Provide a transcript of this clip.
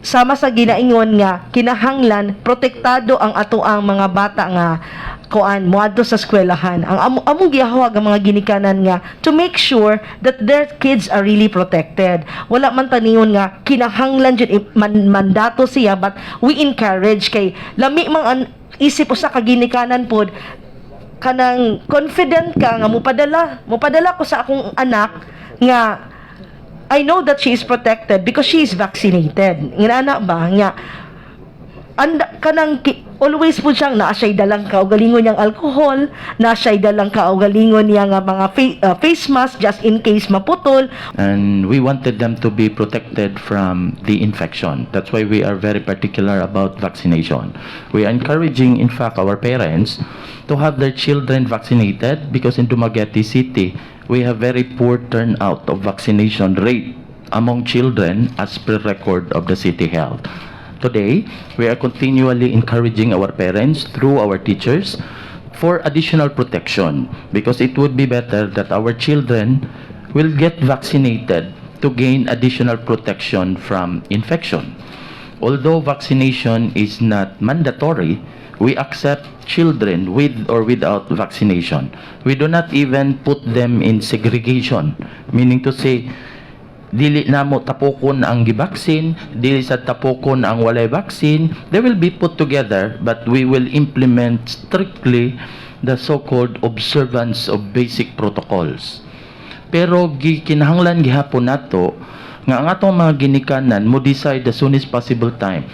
Sama sa ginaingon nga kinahanglan protektado ang atoang mga bata nga kuan moadto sa eskwelahan. Ang among gihawag ang mga ginikanan nga to make sure that their kids are really protected. Wala man ta niingon nga kinahanglan jud mandato siya, but we encourage kay lami mang isip usa ka ginikanan pod, kanang confident ka nga mupadala ko sa akong anak nga I know that she is protected because she is vaccinated. Ingana ba nga anda kanang always po siyang naa siya'y dalang kaugalingon niyang alcohol, naa siya'y dalang kaugalingon niya nga mga face mask just in case maputol. And we wanted them to be protected from the infection. That's why we are very particular about vaccination. We are encouraging, in fact, our parents to have their children vaccinated because in Dumaguete City, we have very poor turnout of vaccination rate among children as per record of the City Health. Today, we are continually encouraging our parents through our teachers for additional protection because it would be better that our children will get vaccinated to gain additional protection from infection. Although vaccination is not mandatory, we accept children with or without vaccination. We do not even put them in segregation, meaning to say, dili namo tapokon ang gibaksin, dili sa tapokon ang walay vaccine. They will be put together, but we will implement strictly the so-called observance of basic protocols. Pero gikinahanglan gihapon nato nga ang atong mga ginikanan mo decide the soonest possible time.